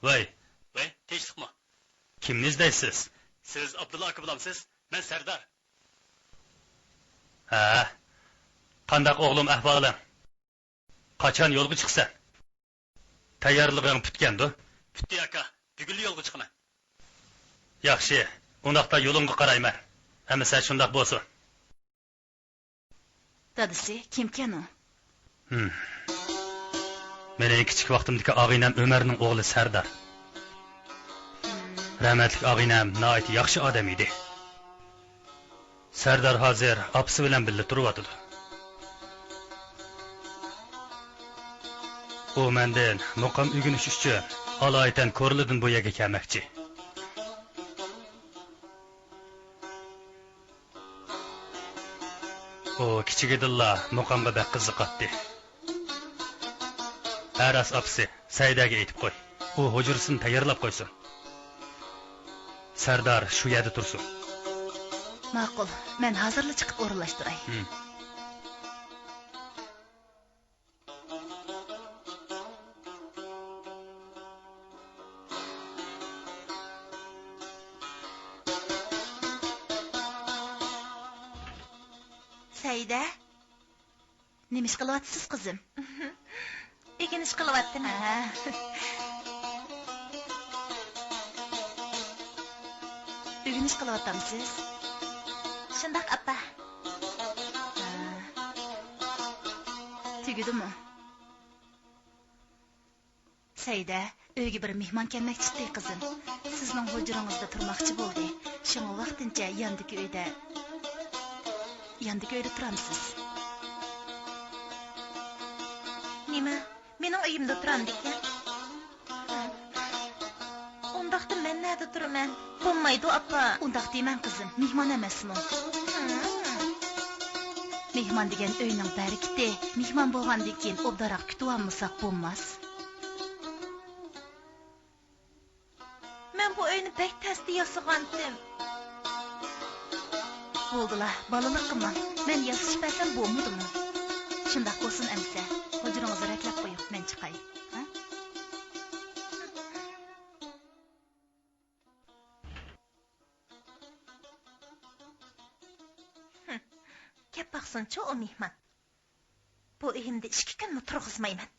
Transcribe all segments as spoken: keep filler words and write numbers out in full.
ۋەي. ۋەي، تىنچلىقمۇ؟ كىمنى ئىزدەيسىز؟ سىز ئابدۇللا ئاكا بولامسىز؟ مەن سەردار. ھە. قانداق ئوغلۇم ئەھۋالىڭ؟ قاچان يولغا چىقىسەن؟ تەييارلىقىڭ پۈتكەندۇ؟ پۈتتى ئاكا، بۈگۈنلا يولغا چىقىمەن. ياخشى، ئۇنداقتا يولۇڭغا قارايمەن. ھەممىسى شۇنداق بولسۇن. دادىسى كىمكەن ئۇ؟ ھىم. مېنىڭ كىچىك ۋاقتىمدىكى ئاغىنەم ئۆمەرنىڭ ئوغلى سەردار. ھىم. رەھمەتلىك ئاغىنەم ناھايىتى ياخشى ئادەم ئىدى. سەردار ھازىر ئاپىسى بىلەن بىللە تۇرۇۋاتىدۇ. ئۇ مەندىن مۇقام ئۆگىنىش ئۈچۈن ئالايىتەن كورلىدىن بۇ يەرگە كەلمەكچى. ئۇ كىچىكىدىنلا مۇقامغا بەك قىزىقاتتى. ھە راست ئاپىسى، سەئىدەگە ئېيتىپ قوي، ئۇ ھۇجرىسىنى تەييارلاپ قويسۇن. سەردار شۇ يەردە تۇرسۇن. ماقۇل، مەن ھازىرلا چىقىپ ئورۇنلاشتۇراي. ھىم. سەئىدە، نېمە ئىش قىلىۋاتىسىز، قىزىم؟ ئۆگىنىش قىلىۋاتىمەن. ھە. ئۆگىنىش قىلىۋاتامسىز؟ شۇنداق، ئاپا. ھە. تۈگىدىمۇ؟ سەئىدە، ئۆيگە بىر مېھمان كەلمەكچى ئىدى، قىزىم. سىزنىڭ ھۇجرىڭىزدا تۇرماقچى بولدى. شۇڭا ۋاقتىنچە ياندىكى ئۆيدە، ياندىكى ئۆيدە تۇرامسىز؟ نېمە؟ مېنىڭ ئۆيۈمدە تۇرامدىكەن؟ ئۇنداقتا مەن نەدە تۇرىمەن؟ بولمايدۇ، ئاپا. ئۇنداق دېمەڭ، قىزىم، مېھمان ئەمەسمۇ. ھىم. مېھمان دېگەن ئۆينىڭ بەرىكىتى. مېھمان بولغاندىن كېيىن ئوبدانراق كۈتۈۋالمىساق بولماس. مەن بۇ ئۆينى بەك تەستە ياسىغانتىم. بولدىلا، بالىلىق قىلماڭ. مەن ياسىشىپ بەرسەم بولمىدىمۇ؟ شۇنداق بولسۇن ئەمىسە. ھۇجرىڭىزنى رەتلەپ قويۇڭ، مەن چىقاي. ھە؟ ھىم. كەپ باقسۇنچۇ ئۇ مېھمان. بۇ ئۆيۈمدە ئىككى كۈنمۇ تۇرغۇزمايمەن.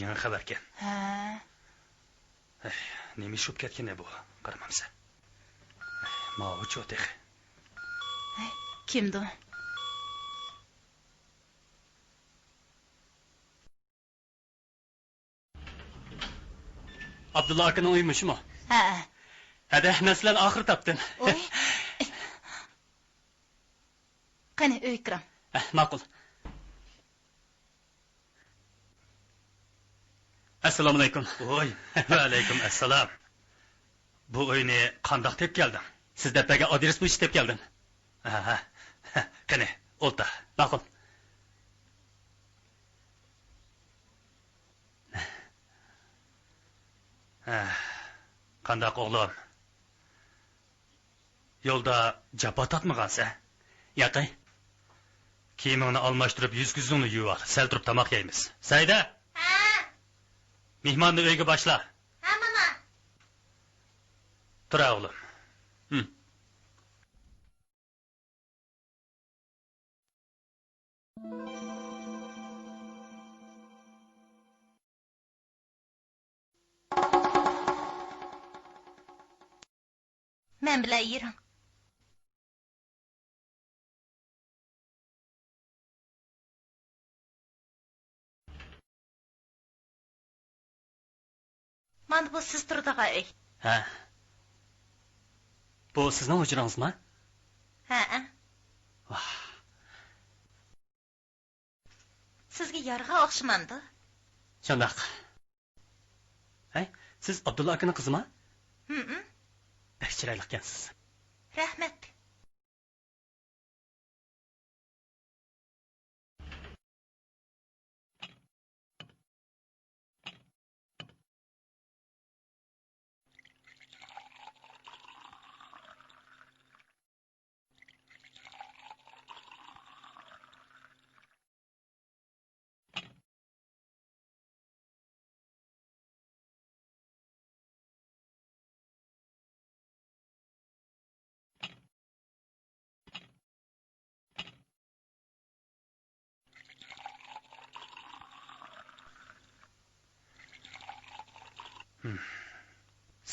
يېڭى خەۋەركەن. ھە. ئەي، نېمە ئىش بولۇپ كەتكىنى بۇ؟ قارىمامسەن. ئەي، ماۋۇچۇ تېخى. ئەي، كىمدۇ؟ ئابدۇللا ئاكىنىڭ ئۆيى مۇشۇمۇ؟ ھە. ھەدە، مەن سىلەرنى ئاخىرى تاپتىم. ئوي. قېنى، ئۆيگە كىرىڭ. ھە، ماقۇل. ئەسسالامۇئەلەيكۇم. ۋوي، ۋەئەلەيكۇم ئەسسالام. بۇ ئۆينى قانداق تېپىپ كەلدىڭ؟ سىز دەپ بەرگەن ئادرېس بويىچە تېپىپ كەلدىم. ھە، ھە. قېنى، ئولتۇر. ماقۇل. ھە، قانداق ئوغلۇم؟ يولدا جاپا تارتمىغانسەن؟ ياقەي. كىيىمىڭنى ئالماشتۇرۇپ، يۈز-كۆزۈڭنى يۇيۇۋال. سەل تۇرۇپ تاماق يەيمىز. سەئىدە! ھە؟ مېھماننى ئۆيگە باشلا. ھە، ماما. تۇر، ئوغلۇم. ھىم. مەن بىلەن يۈرۈڭ. مانا بۇ سىز تۇرىدىغان ئۆي. ھە. بۇ سىزنىڭ ھۇجرىڭىزمۇ؟ ھەئە. ۋاھ. سىزگە يارىغان ئوخشىمامدۇ؟ شۇنداق. ھەي، سىز ئابدۇللا ئاكىنىڭ قىزىما؟ ھىم. بەك چىرايلىقكەنسىز. رەھمەت.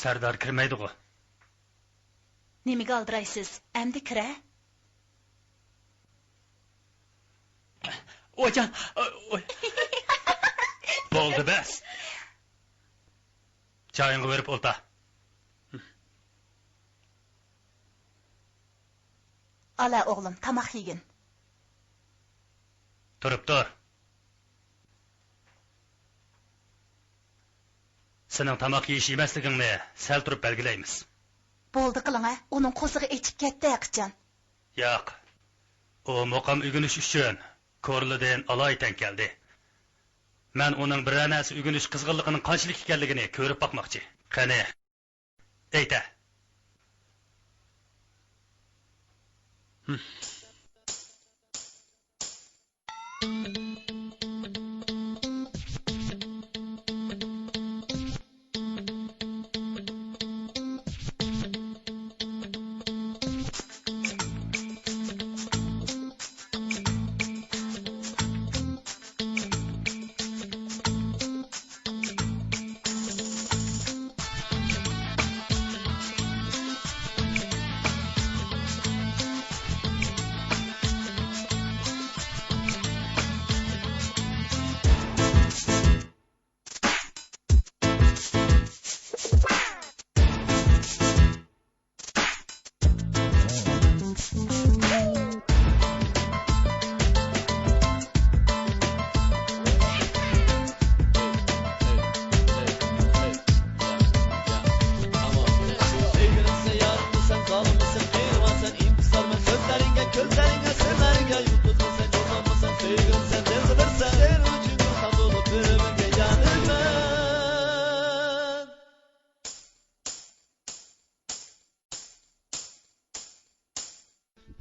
سەردار كىرمەيدىغۇ؟ نېمىگە ئالدىرايسىز؟ ئەمدى كىرە. ۋايجان، ۋاي. بولدى، بەس. چايىڭغا بېرىپ ئولتۇر. ئالا ئوغلۇم، تاماق يېگىن. تۇرۇپ تۇر. سېنىڭ تاماق يېيىش يېمەسلىكىڭنى سەل تۇرۇپ بەلگىلەيمىز. بولدى قىلىڭە، ئۇنىڭ قورسىقى ئېچىپ كەتتى ھەقىچان. ياق. ئۇ مۇقام ئۆگىنىش ئۈچۈن كورلىدىن ئالايىتەن كەلدى. مەن ئۇنىڭ بىرەر نەرسە ئۆگىنىش قىزغىنلىقىنىڭ قانچىلىك ئىكەنلىكىنى كۆرۈپ باقماقچى. قېنى، ئېيتە.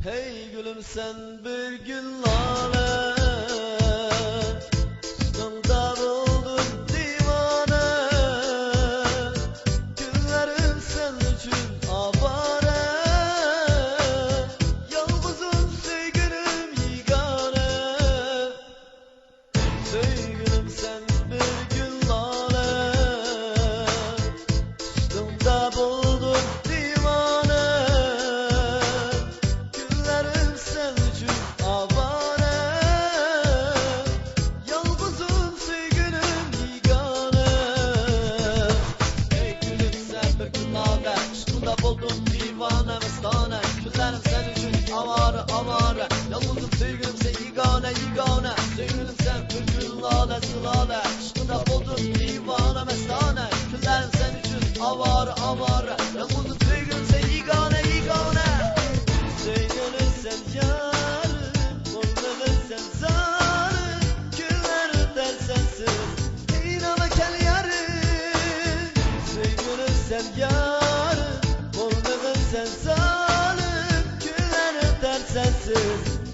ھەي گۈلۈم، سەن بىر گۈل لالا، ئۈستۈڭدە بولدۇم دىۋانە. كۈنلىرىم سەن ئۈچۈن ئاۋارە، يالغۇزۇم سۆيگۈنۈم يېگانە. سۆيگۈنۈم، سەن بىر گۈل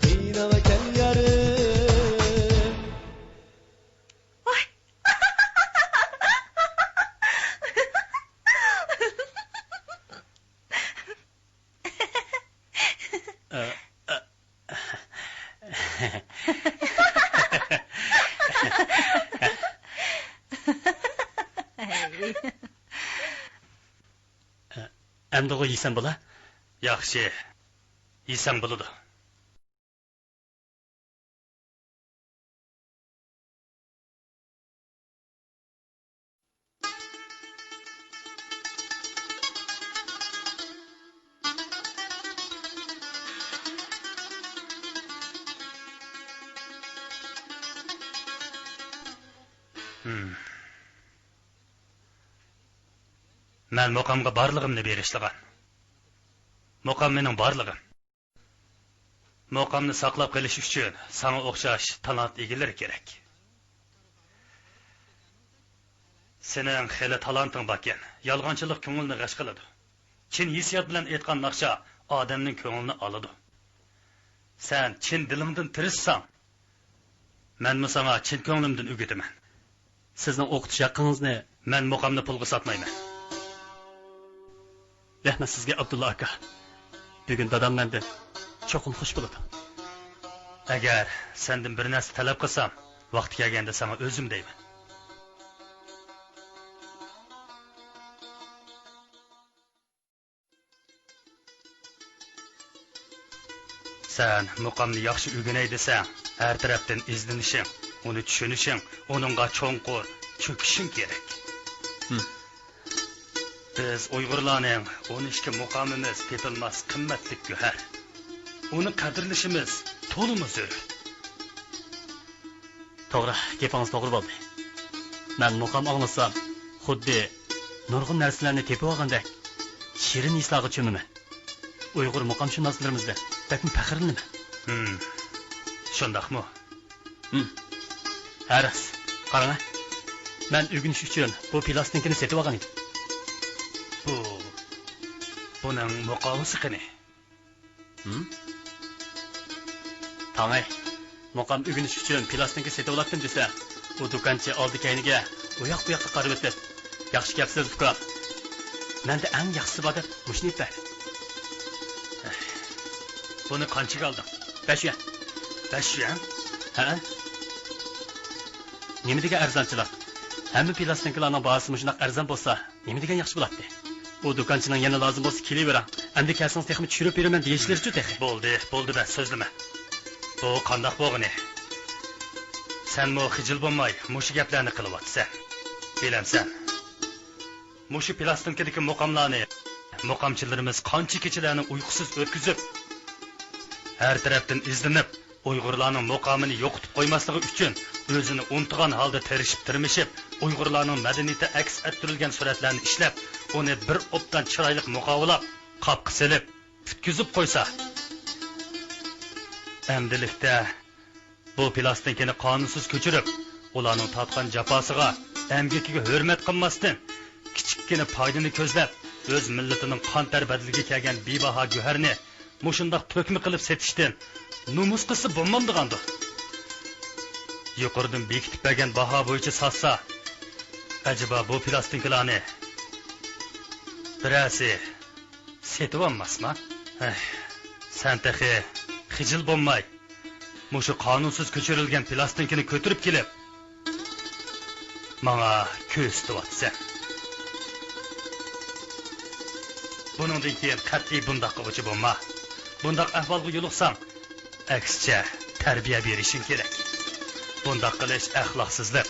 قىيناۋ كەل يارىم. ۋاي. ئەمدىغۇ يېسەم بولا؟ ياخشى، يېسەڭ بولىدۇ. ھىم. مەن مۇقامغا بارلىقىمنى بېغىشلىغان. مۇقام مېنىڭ بارلىقىم. مۇقامنى ساقلاپ قېلىش ئۈچۈن ساڭا ئوخشاش تالانت ئىگىلىرى كېرەك. سېنىڭ خېلى تالانتىڭ باركەن، يالغانچىلىق كۆڭۈلنى غەش قىلىدۇ. چىن ھېسسىيات بىلەن ئېيتقان ناخشا ئادەمنىڭ كۆڭلىنى ئالىدۇ. سەن چىن دىلىڭدىن تىرىشساڭ، مەنمۇ ساڭا چىن كۆڭلۈمدىن ئۆگىتىمەن. سىزنىڭ ئوقۇتۇش ھەققىڭىزنى. مەن مۇقامنى پۇلغا ساتمايمەن. رەھمەت سىزگە، ئابدۇللا ئاكا. بۈگۈن دادام مەندىن چوقۇم خۇش بولىدۇ. ئەگەر سەندىن بىر نەرسە تەلەپ قىلسام، ۋاقتى كەلگەندە ساڭا ئۆزۈم دەيمەن. سەن مۇقامنى ياخشى ئۆگىنەي دېسەڭ، ھەر تەرەپتىن ئىزدىنىشىڭ، ئۇنى چۈشىنىشىڭ، ئۇنىڭغا چوڭقۇر چۆكۈشۈڭ كېرەك. ھىم. بىز ئۇيغۇرلارنىڭ ئون ئىككى مۇقامىمىز تېپىلماس قىممەتلىك گۆھەر. ئۇنى قەدىرلىشىمىز تولىمۇ زۆرۈر. توغرا، گېپىڭىز توغرا بولدى. مەن مۇقام ئاڭلىسام، خۇددى نۇرغۇن نەرسىلەرنى تېپىۋالغاندەك شېرىن ھېسلارغا چۆمىمەن. ئۇيغۇر مۇقامشۇناسلىرىمىزدىن بەكمۇ پەخىرلىنىمەن. ھىم، شۇنداقمۇ؟ ھىم. ھە، راست. قاراڭە، مەن ئۆگىنىش ئۈچۈن بۇ پىلاستىنكىنى سېتىۋالغان ئىدىم. بۇ، بۇنىڭ مۇقاۋىسى قېنى؟ ھىم؟ تاڭاي، مۇقام ئۆگىنىش ئۈچۈن پىلاستىنكا سېتىۋالاتتىم دېسە، ئۇ دۇكانچى ئالدى-كەينىگە، ئۇياق-بۇياققا قارىۋېتىپ، ياخشى گەپ سۆز، ئۇكام. مەندە ئەڭ ياخشىسى بار دەپ مۇشۇنى ئېلىپ بەردى. بۇنى قانچىگە ئالدىڭ؟ بەش يۈەن. بەش يۈەن؟ ھەئە. نېمە دېگەن ئەرزانچىلىق! ھەممە پىلاستىنكىلارنىڭ باھاسى مۇشۇنداق ئەرزان بولسا، نېمە دېگەن ياخشى بولاتتى. ئۇ دۇكانچىنىڭ يەنە لازىم بولسا كېلىۋېرىڭ، ئەمدى كەلسىڭىز تېخىمۇ چۈشۈرۈپ بېرىمەن دېيىشلىرىچۇ تېخى. بولدى، بولدى، بەس، سۆزلىمە. بۇ قانداق بولغىنى؟ سەنمۇ خىجىل بولماي مۇشۇ گەپلەرنى قىلىۋاتىسەن. بىلەمسەن؟ مۇشۇ پىلاستىنكىدىكى مۇقاملارنى مۇقامچىلىرىمىز قانچە كېچىلەرنى ئۇيقۇسىز ئۆتكۈزۈپ، ھەر تەرەپتىن ئىزدىنىپ، ئۇيغۇرلارنىڭ مۇقامىنى يوقىتىپ قويماسلىقى ئۈچۈن ئۆزىنى ئۇنتۇغان ھالدا تىرىشىپ-تىرمىشىپ، ئۇيغۇرلارنىڭ مەدەنىيىتى ئەكس ئەتتۈرۈلگەن سۈرەتلەرنى ئىشلەپ، ئۇنى بىر ئوبدان چىرايلىق مۇقاۋىلاپ، قاپقا سېلىپ، پۈتكۈزۈپ قويسا، ئەمدىلىكتە بۇ پىلاستىنكىنى قانۇنسىز كۆچۈرۈپ، ئۇلارنىڭ تارتقان جاپاسىغا، ئەمگىكىگە ھۆرمەت قىلماستىن، كىچىككىنە پايدىنى كۆزلەپ، ئۆز مىللىتىنىڭ قان تەر بەدىلىگە كەلگەن بىباھا گۆھەرنى مۇشۇنداق تۆكمە قىلىپ سېتىشتىن نومۇس قىلسا بولمامدىغاندۇ؟ يۇقىرىدىن بېكىتىپ بەرگەن باھا بويىچە ساتسا، ئەجەبا بۇ پىلاستىنكىلارنى بىرەرسى سېتىۋالماسما؟ ھەي، سەن تېخى خىجىل بولماي، مۇشۇ قانۇنسىز كۆچۈرۈلگەن پىلاستىنكىنى كۆتۈرۈپ كېلىپ، ماڭا كۆرسىتىۋاتىسەن. بۇنىڭدىن كېيىن قەتئىي بۇنداق قىلغۇچى بولما. بۇنداق ئەھۋالغا يولۇقساڭ، ئەكسىچە تەربىيە بېرىشىڭ كېرەك. بۇنداق قىلىش ئەخلاقسىزلىق.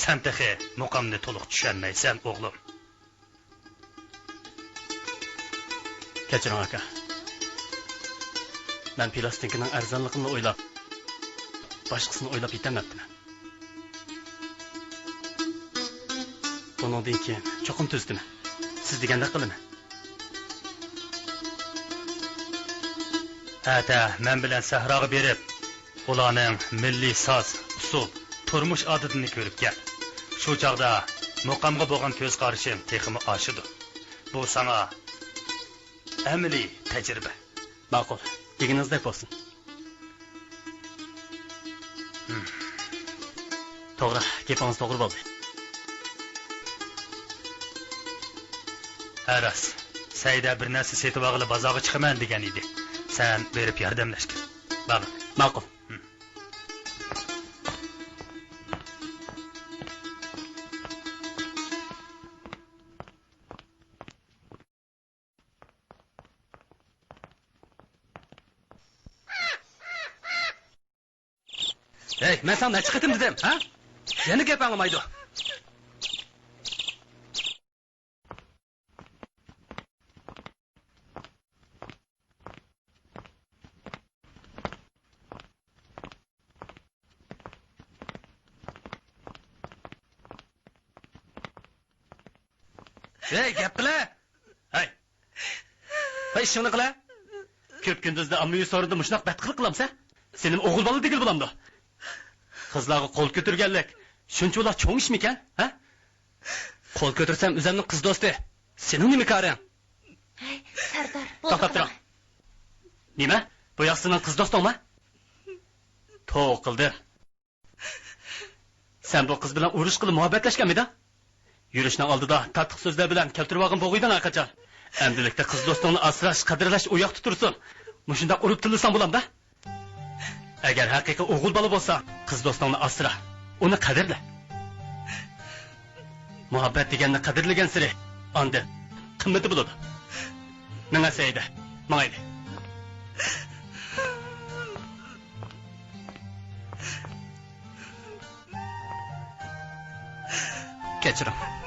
سەن تېخى مۇقامنى تولۇق چۈشەنمەيسەن، ئوغلۇم. كەچۈرۈڭ، ئاكا. مەن پىلاستىنكىنىڭ ئەرزانلىقىنىلا ئويلاپ، باشقىسىنى ئويلاپ يېتەلمەپتىمەن. بۇنىڭدىن كېيىن چوقۇم تۈزىتىمەن. سىز دېگەندەك قىلىمەن. ئەتە مەن بىلەن سەھراغا بېرىپ، ئۇلارنىڭ مىللىي ساز، ئۇسسۇل، تۇرمۇش ئادىتىنى كۆرۈپ كەل. شۇ چاغدا مۇقامغا بولغان كۆز قارىشىڭ تېخىمۇ ئاشىدۇ. بۇ ساڭا ئەمەلىي تەجرىبە. ماقۇل، دېگىنىڭىزدەك بولسۇن. توغرا، گېپىڭىز توغرا بولدى. ھە، راست. سەئىدە بىر نەرسە سېتىۋالغىلى بازارغا چىقىمەن دېگەن ئىدى. سەن بېرىپ ياردەملەشكىن. بارغىن. ماقۇل. ھەي، مەن ساڭا نەچچە قېتىم دېدىم، ھە؟ يەنە گەپ ئاڭلىمايدۇ. ھەي، گەپ قىلە! ھەي! ھەي، ئىشىڭنى قىلە! كۆپ كۈندۈزدە ئاممىۋى سورۇندا مۇشۇنداق بەتقىلىق قىلامسەن؟ سېنىمۇ ئوغۇل بالا دېگىلى بولامدۇ؟ قىزلارغا قول كۆتۈرگەنلىك شۇنچىۋالا چوڭ ئىشمىكەن، ھە؟ قول كۆتۈرسەم ئۆزۈمنىڭ قىز دوستى. سېنىڭ نېمە كارىڭ؟ ھەي، سەردار، بولدى، توختاپ تۇرۇڭ. نېمە؟ بۇ ياق سېنىڭ قىز دوستۇڭمۇ؟ توۋا قىلدىم. سەن بۇ قىز بىلەن ئۇرۇش قىلىپ مۇھەببەتلەشكەنمىدىڭ؟ يۈرۈشنىڭ ئالدىدا تاتلىق سۆزلەر بىلەن كەلتۈرۈۋالغان بولغۇيدىڭ ھەرقاچان. ئەمدىلىكتە قىز دوستۇڭنى ئاسراش، قەدىرلەش ئۇ ياقتا تۇرسۇن. مۇشۇنداق ئۇرۇپ تىللىساڭ بولامدا؟ ئەگەر ھەقىقىي ئوغۇل بالا بولساڭ، قىز دوستۇڭنى ئاسرا، ئۇنى قەدىرلە. مۇھەببەت دېگەننى قەدىرلىگەنسېرى، ئاندىن قىممىتى بولىدۇ. مېڭە سەئىدە، ماڭايلى. كەچۈرۈڭ.